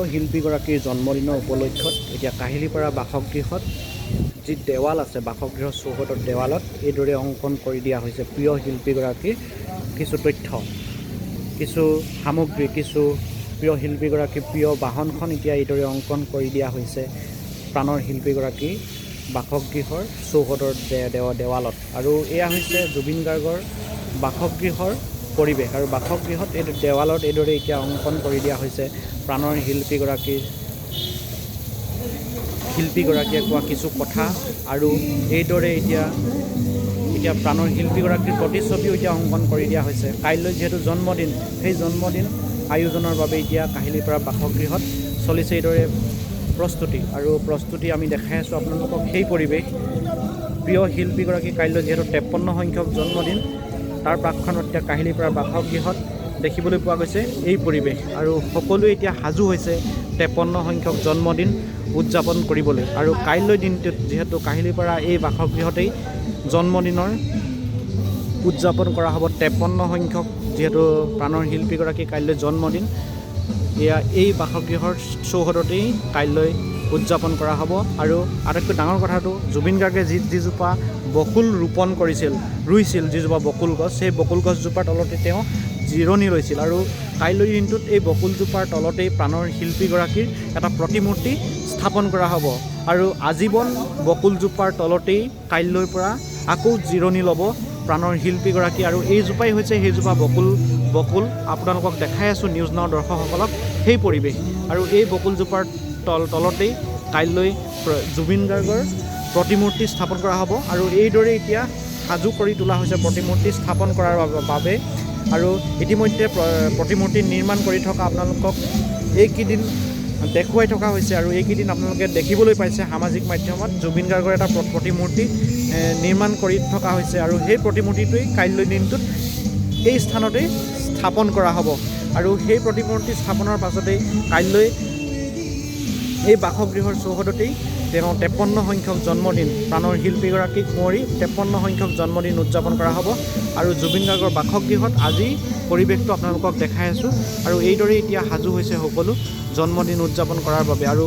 শিল্পীগৰাকীৰ জন্মদিনৰ উপলক্ষত এতিয়া কাহিলীপাৰা বাসগৃহত যি দেৱাল আছে, বাসগৃহ চৌহদৰ দেৱালত এইদৰে অংকন কৰি দিয়া হৈছে প্ৰিয় শিল্পীগৰাকীৰ কিছু তথ্য, কিছু সামগ্ৰী, কিছু প্ৰিয় শিল্পীগৰাকীৰ প্ৰিয় বাহনখন এতিয়া এইদৰে অংকন কৰি দিয়া হৈছে প্ৰাণৰ শিল্পীগৰাকীৰ বাসগৃহৰ চৌহদৰ দেৱালত। আৰু এয়া হৈছে জুবিন গাৰ্গৰ বাসগৃহৰ পৰিৱেশ। আৰু বাসগৃহত এই দেৱালত এইদৰে এতিয়া অংকন কৰি দিয়া হৈছে প্ৰাণৰ শিল্পীগৰাকীয়ে কোৱা কিছু কথা। আৰু এইদৰে এতিয়া প্ৰাণৰ শিল্পীগৰাকীৰ প্ৰতিচ্ছবিও এতিয়া অংকন কৰি দিয়া হৈছে। কাইলৈ যিহেতু জন্মদিন, সেই জন্মদিন আয়োজনৰ বাবে এতিয়া কাহিলীপাৰা বাসগৃহত চলিছে এইদৰে প্ৰস্তুতি। আৰু প্ৰস্তুতি আমি দেখাই আছোঁ আপোনালোকক সেই পৰিৱেশ। প্ৰিয় শিল্পীগৰাকী কাইলৈ যিহেতু 53 সংখ্যক জন্মদিন, তাৰ প্ৰাকক্ষণত এতিয়া কাহিলীপাৰা বাসগৃহত দেখিবলৈ পোৱা গৈছে এই পৰিৱেশ। আৰু সকলোৱে এতিয়া সাজু হৈছে 53 সংখ্যক জন্মদিন উদযাপন কৰিবলৈ। আৰু কাইলৈ দিনটোত যিহেতু কাহিলীপাৰা এই বাসগৃহতেই জন্মদিনৰ উদযাপন কৰা হ'ব, 53 সংখ্যক যিহেতু প্ৰাণৰ শিল্পীগৰাকী কাইলৈ জন্মদিন, এয়া এই বাসগৃহৰ চৌহদতেই কাইলৈ উদযাপন কৰা হ'ব। আৰু আটাইতকৈ ডাঙৰ কথাটো, জুবিন গাৰ্গে যিজোপা বকুল ৰোপণ কৰিছিল, ৰুইছিল যিজোপা বকুল গছ, সেই বকুল গছজোপাৰ তলতে তেওঁ জিৰণি লৈছিল। আৰু কাইলৈ দিনটোত এই বকুলজোপাৰ তলতেই প্ৰাণৰ শিল্পীগৰাকীৰ এটা প্ৰতিমূৰ্তি স্থাপন কৰা হ'ব। আৰু আজীৱন বকুলজোপাৰ তলতেই কাইলৈৰ পৰা আকৌ জিৰণি ল'ব প্ৰাণৰ শিল্পীগৰাকী। আৰু এইজোপাই হৈছে সেইজোপা বকুল। আপোনালোকক দেখাই আছোঁ নিউজ নাওৰ দৰ্শকসকলক সেই পৰিৱেশ। আৰু এই বকুলজোপাৰ তলতেই কাইলৈ জুবিন গাৰ্গৰ প্ৰতিমূৰ্তি স্থাপন কৰা হ'ব। আৰু এইদৰে এতিয়া সাজু কৰি তোলা হৈছে প্ৰতিমূৰ্তি স্থাপন কৰাৰ বাবে। আৰু ইতিমধ্যে প্ৰতিমূৰ্তি নিৰ্মাণ কৰি থকা আপোনালোকক এইকেইদিন দেখুৱাই থকা হৈছে। আৰু এইকেইদিন আপোনালোকে দেখিবলৈ পাইছে সামাজিক মাধ্যমত জুবিন গাৰ্গৰ এটা প্ৰতিমূৰ্তি নিৰ্মাণ কৰি থকা হৈছে। আৰু সেই প্ৰতিমূৰ্তিটোৱেই কাইলৈ দিনটোত এই স্থানতেই স্থাপন কৰা হ'ব। আৰু সেই প্ৰতিমূৰ্তি স্থাপনৰ পাছতেই কাইলৈ এই বাসগৃহৰ চৌহদতেই তেওঁ 53 সংখ্যক জন্মদিন, প্ৰাণৰ শিল্পীগৰাকীক সুঁৱৰি 53 সংখ্যক জন্মদিন উদযাপন কৰা হ'ব। আৰু জুবিন গাৰ্গৰ বাসগৃহত আজি পৰিৱেশটো আপোনালোকক দেখাই আছোঁ। আৰু এইদৰেই এতিয়া সাজু হৈছে সকলো জন্মদিন উদযাপন কৰাৰ বাবে। আৰু